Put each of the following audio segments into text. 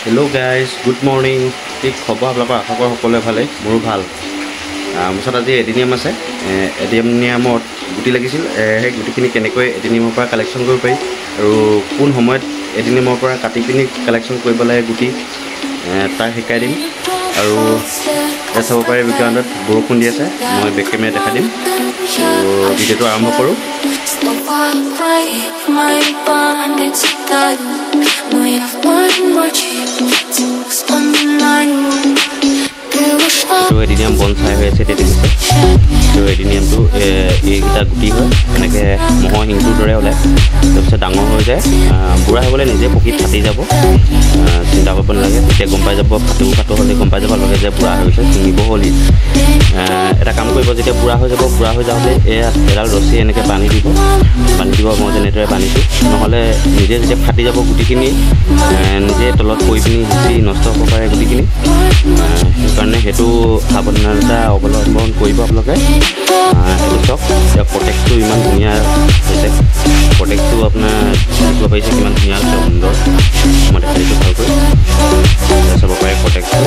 Hello' guys, good morning. কি খবৰ আপোনালোকৰ? আশা কৰোঁ সকলোৱে ভালেই, মোৰো ভাল। মোৰ ওচৰত আজি এডিনিয়াম আছে। এডিনিয়ামত গুটি লাগিছিল। সেই গুটিখিনি কেনেকৈ এডিনিয়ামৰ পৰা কালেকশ্যন কৰিব পাৰি আৰু কোন সময়ত এডিনিয়ামৰ পৰা কাটি পিনি কালেকশ্যন কৰিব লাগে গুটি, তাক শিকাই দিম। আৰু ইয়াত চাব পাৰে বেকগ্ৰাউণ্ডত বৰষুণ দি আছে, মই বেক কেমেৰা দেখাই দিম। ত' ভিডিঅ'টো আৰম্ভ কৰোঁ। এইটো এডিনিয়াম বনচাই হৈ আছে এতিয়া দেখিছে। এইটো এডিনিয়ামটো এইকেইটা গুটি হয়, এনেকৈ ম'হৰ শিংটোৰ দৰে ওলায়, তাৰপিছত ডাঙৰ হৈ যায়। বুঢ়া হৈ গ'লে নিজে পকি ফাটি যাব, চিন্তা কৰিব নালাগে। তেতিয়া গম পাই যাব, ফাটো ফাটো হ'লে গম পাই যাব লগে যে বুঢ়া হৈ গৈছে, ছিঙিব হ'ল। এটা কাম কৰিব, যেতিয়া বুঢ়া হৈ যাব, বুঢ়া হৈ যাওঁতে এয়া এডাল ৰছী এনেকৈ বান্ধি দিব, বান্ধি দিব মই যেনেদৰে বান্ধিছোঁ। নহ'লে নিজে যেতিয়া ফাটি যাব গুটিখিনি, নিজে তলত পৰি পিনি সিঁচি নষ্ট হ'ব পাৰে গুটিখিনি। সেইকাৰণে সেইটো সাৱধানতা অৱলম্বন কৰিব আপোনালোকে। সেইটো চাওক, এতিয়া প্ৰটেক্টটো ইমান ধুনীয়া হৈছে। প্ৰটেক্টটো আপোনাৰ দেখিব পাৰিছে কিমান ধুনীয়া হৈছে, সুন্দৰ। মই দেখাই দিছোঁ ভালকৈ, চাব পাৰে প্ৰটেক্টটো।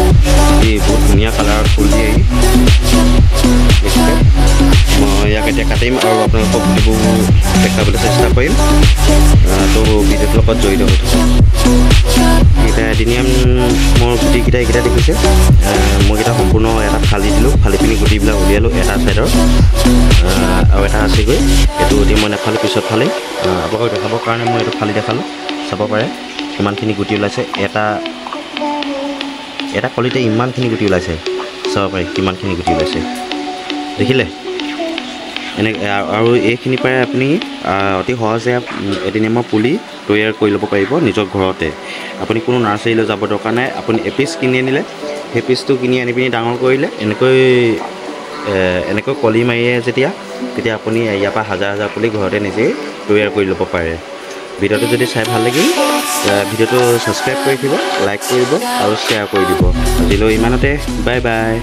ই বহুত ধুনীয়া কালাৰৰ ফুল দিয়ে ই, দেখিছে। মই ইয়াক এতিয়া কাটিম আৰু আপোনালোকক গুটিবোৰ দেখাবলৈ চেষ্টা কৰিম। ত' ভিডিঅ'টোৰ লগত জড়িত হৈ থাকক। এইকেইটা এডিনিয়াম মোৰ গুটিকেইটা এইকেইটা দেখিছে। মই এইকেইটা সম্পূৰ্ণ এটা ফালি দিলোঁ, ফালি পিনি গুটিবিলাক উলিয়ালোঁ এটা ছাইডৰ, আৰু এটা আছেগৈ, এইটো গুটি মই নাফালোঁ, পিছত ফালিম। আপোনালোকক দেখাবৰ কাৰণে মই এইটো ফালি দেখালোঁ। চাব পাৰে কিমানখিনি গুটি ওলাইছে, এটা এটা কলিতে ইমানখিনি গুটি ওলাইছে। চাব পাৰে কিমানখিনি গুটি ওলাইছে, দেখিলে এনে। আৰু এইখিনিৰ পৰাই আপুনি অতি সহজে এডিনিয়ামৰ পুলি তৈয়াৰ কৰি ল'ব পাৰিব নিজৰ ঘৰতে। আপুনি কোনো নাৰ্চাৰীলৈ যাব দৰকাৰ নাই। আপুনি এপিচ কিনি আনিলে, সেই পিচটো কিনি আনি পিনি ডাঙৰ কৰিলে, এনেকৈ এনেকৈ কলি মাৰিয়ে যেতিয়া, তেতিয়া আপুনি ইয়াৰ পৰা হাজাৰ হাজাৰ পুলি ঘৰতে নিজেই তৈয়াৰ কৰি ল'ব পাৰে। ভিডিঅ'টো যদি চাই ভাল লাগিল, ভিডিঅ'টো ছাবস্ক্ৰাইব কৰি দিব, লাইক কৰিব আৰু শ্বেয়াৰ কৰি দিব। আজিলৈ ইমানতে, বাই বাই।